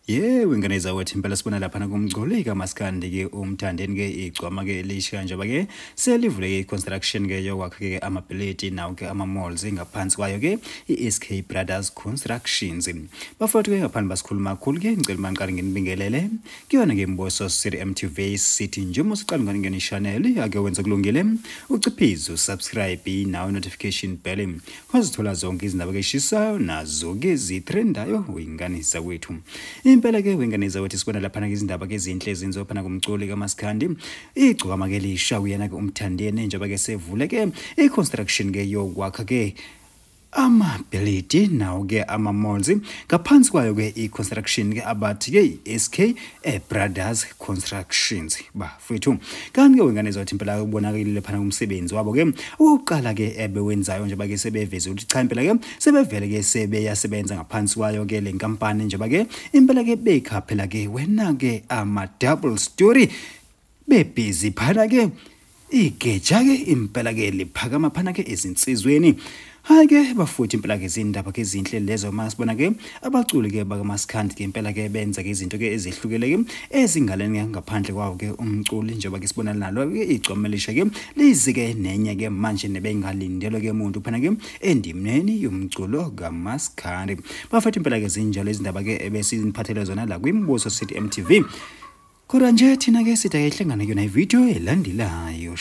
Yebo, ingane zakwethu, impela sibona laphana kumculi kaMaskandi ke uMthandeni ke igcwama ke elisha, njengoba ke selivule i-construction ke yokwakha ke amabhilidi nawo ke ama-malls ngaphansi kwayo ke i-SK Brothers Constructions. Bafowethu ke, ngaphambi basikhuluma kakhulu ke, ngicela mangiqale nginibingelele kuyona ke Mboso City MTV City. Njengoba usuqala ngane channel, ake wenze kulungile, uciphize usubscribe nawo notification bell, uzithola zonke izindaba ke eshisayo nazo ke zitrendayo, uyingane zakwethu. Impela ke, wengane zakwethu, sibona laphana ke izindaba ke ezinhle ezenziwa phana kumculi kaMaskandi igcokama ke lisha, uyena ke uMthandeni, njengoba ke sevule ke i-construction ke yokwakha ke amabhilidi nawo ke ama-malls ngaphansi kwayo ke i-construction ke abathi ke i-SK Brothers Constructions, bafethu. Kanti ke, wengane zathi, impela ubonakele phana umsebenzi wabo ke owokuqala ke ebewenzayo, njengoba ke sebeveze ukuthi cha, impela ke sebevele ke sebeyasebenza ngaphansi kwayo ke le nkampani, njengoba ke impela ke bekhaphela ke wena ke ama-double story, bebhizi phana ke igeja ke impela ke liphakama phana ke ezinsizweni. Hayi ke bafowethu, impela ke izindaba ke ezinhle lezo masibona ke abaculi ke bakaMaskandi ke impela ke benza ke izinto ke ezihlukile ke ezingaleni ngaphandle kwawo ke umculi, njengoba ke sibona nalo ke igcwama elisha ke lizike nenye ke manje nebengalindelwe ke umuntu phana ke endimeni yomculo kaMaskandi. Bafowethu, impela ke zinjalo izindaba ke ebesiniphathele zona la kwiMbuso City MTV, kodwa nje thina ke sithi ayihlangane kuyona ividiyo elandelayo.